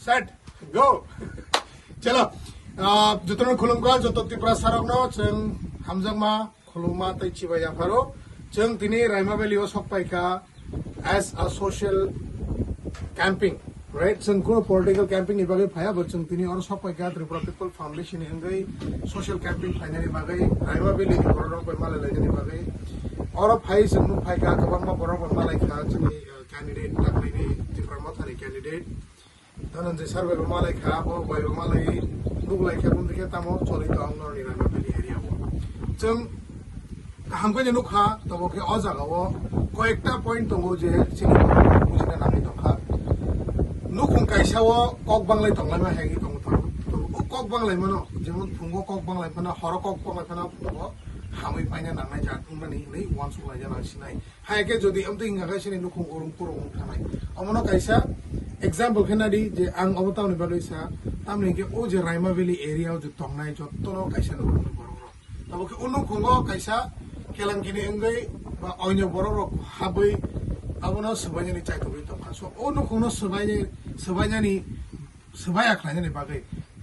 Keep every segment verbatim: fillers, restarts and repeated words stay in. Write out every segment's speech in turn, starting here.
Start. Go. Chalo. Ah, jotono khulumkha, joto Tiprasa rokno chwng hamjakma, khulumma tei chibai yapharo. Chwng tini Raima Valley o sok paikha as a social camping, right? Chwng kuno political camping ni bagwi phaya, bo chwng tini oro sok paikha Tripura People Foundation ni wngwi social camping khlainani bagwi, Raima Valley ni borok rok bai malai lainani bagwi. Oro phai chwng nuk phaikha, kwbangma borok bai malai kha, chini, uh, candidate, taknini Tipra Mothani candidate. Dhananjay sir bai bo malai kha, bo bai bo malai nuk lai kha, bumdi khe tamo choli tong norni Raima Valley area o. Chwng kaham khe nuk kha, tobo khe o jaga o koyekta point tongo je chini bujina nangwi tong kha. Nukhung kaisa o kok banglai tong lai ma hai khe tong thang. To o kok banglai mano, jemon phungo kok banglai mano, horo kok banglai mano, phungo hamwi paina nangnai jat wngmani hinwi uansuk laina nang sinai. Hai khe jodi amtwi wngkha khe chini nukhung urung purung wng thanai. Omono kaisa example khe nadi je ang obo tamni bagwi sa, tamni hwnkhe o je Raima Valley area o je tongnai jottono kaisa nukhungni borok rok. Tabo khe o nukhungo kaisa kelangkini wngwi ba oinyo borok rok habwi abono swbainani chaitogwi tongkha. So o nukhungno swbainani, swbainani, swbaiya khlainani bagwi,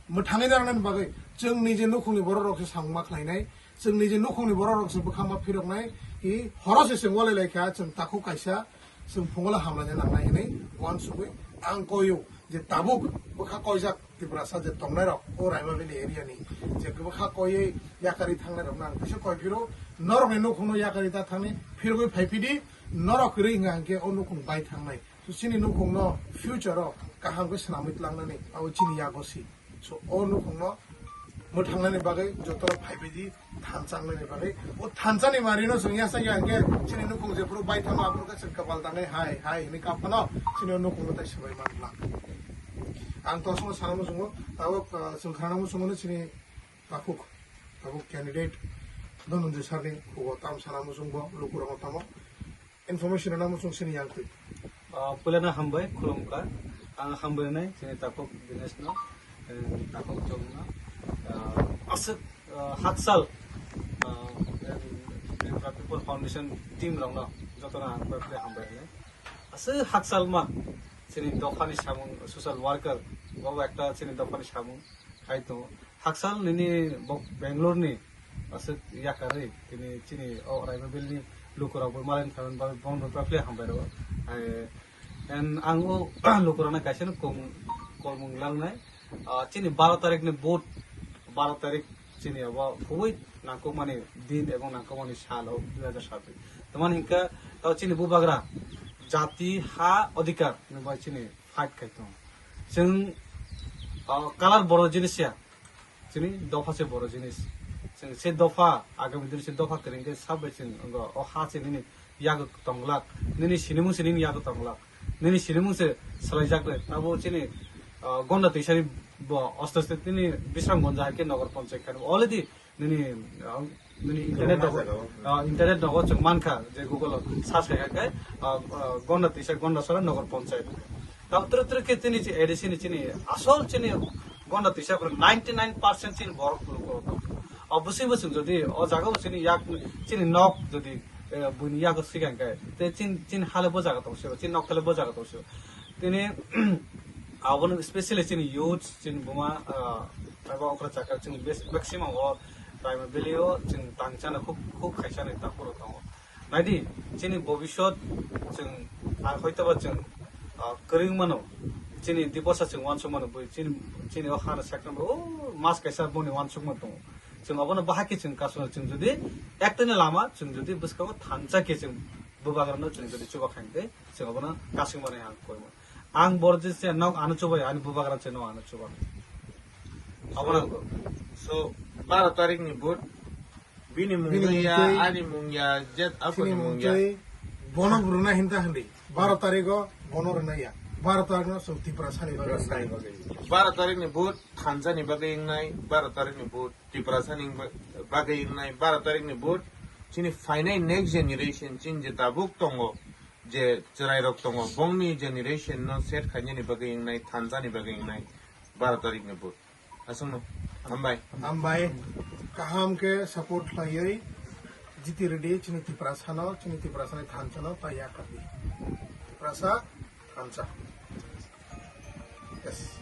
mwthangwi narwknani bagwi chwng nije nukhungni borok rok se samung ma khlainai. Chwng niji nukhungni borok rok se bwkha ma phiroknai, i horo se chwng walai lai kha, chwng takhuk kaisa, chwng phungola hamlaina nangnai hinwi uansugwi ang koio je tabuk bwkha koijak Tiprasa je tongnai rok o Raima Valley area ni je bwkha koiwi yakari thangnai rok no ang kisa koi phiro, norokni nukhungno yakari ta thangni phirogwi phai phidi, norok kwrwi hwnkha hwnkhe o nukhung bai thangnai. So, chini nukhungno future o kaham khe swnamwi tlangnani abo chini yago si. So, o nukhungno mwthangnani bagwi jotono phaibaidi thansa wngnani bagwi. O thansani marino chwng yasa ya hwnkhe chini nukhung jephuru bai thangma aphuru khe chwng kwpal tangwi hai, hai hwnwi kap phano chini o nukhungno tai swbai man glak. Ang to aswkno sana muchungo, tabuk, ah, chwng khana muchungo chini takhuk, tabuk candidate Dhananjay sir ni khugo tam sana muchungbo lukurokno tamo. Information rwna muchung sini yang twi. Ah, puilano hambai, khulumkha. Ang hambai rwnai, chini takhuk Dinesh no, eh, takhuk Jong no. Ah, aswk, ah, haksal, ah, Tripura People Foundation team rok no, joto no ang bai bai hambai rwnai. Aswk haksal ma, chini dopha ni samung social worker, bo ekta chini dopha ni samung khai tongo. Haksal nini bo Bangalore ni aswk yakarwi tini chini o Raima Valley ni lukurok bo malai kha bang bong rok bai hambai rw. Ai, and ang o lukurok no kaisa no kong kolmung langnai. Ah, chini baro tarik ni vote, baro tarik chini abo khubui nangkukmani din ebong nangkukmani sal o dui hajar sabbish. Tamani hinkhe tao chini bubagra jati ha odhikar ni bai chini fight khai tongo. Chwng, ah, color boro jinis ya. Chini dopha se boro jinis. Chwng se dopha, agami dini se dopha kwrwng khe sabai chwng wngkha, o ha se nini yago tonglak, nini sinimung se nini yago tonglak, nini sinimung se swlaijak le. Abo chini, ah, Gonda Twisani bo aste aste nini Bisramganj hai khe Nagar Panchayat khe already nini, ah, nini internet dogo, ah, internet dogo chwng mankha je Google o search khai khe, ah, ah, Gonda Twisa Gondasara Nagar Panchayat. Tamo twrwk twrwk khe chini chi A D C ni chini asol chini Gonda Twisa phuru ninety nine percent chini borok phuru ko. O bwswi bwswk jodi o jaga o chini yak chini nok jodi, eh, buini yago swikang khe te chin, chini hale bo jaga tong sio, chini nok hale bo jaga tong sio. Tini abono specially chini youth, chini buma, ah, abo okra chakra chini bes-, maximum o Raima Valley o chini tangchana khub, khub khaisani takhoro tongo. Naidi, chini bobisot chwng, ah, hoitoba chwng, ah, kwrwng mano, chini diposa chwng uansuk mano, bui chini, chini o hana second o mas kaisa boni uansukma tongo. Chwng obono bahai khe chwng kasuna chwng jodi ektwini lama chwng jodi bwskango thansa khe chwng bubagrano chwng jodi chuba khain tei chwng obono kasing mani ang koima. Ang bor je se nok ano chubai, ani bubagra se nok ano chubai. Obono so, baro tarik ni vote. Bini mung Bini mung ya, twi, ani mung ya, jet chini aponi mung mung ya. Twi, bono rwna hinta hindi. Baro tarigo bono rwna ya. Baro tarigno chwng Tiprasani bagwi Tiprasani bagwi. Baro tarik ni vote thansa ni bagwi wngnai, baro tarik ni vote Tiprasani ba-, bagwi wngnai, baro tarik ni vote chini phainai next generation, chini je tabuk tongo, je chwrai rok tongo, bongni generation no set khainani bagwi wngnai, thansa ni bagwi wngnai, baro tarik ni vote. Aswkno. Hambai. Hambai. Kaham khe support khlaiwi G T Reddy chini Tiprasano, chini Tiprasani thansano taiya khardi. Tiprasa thansa. Yes.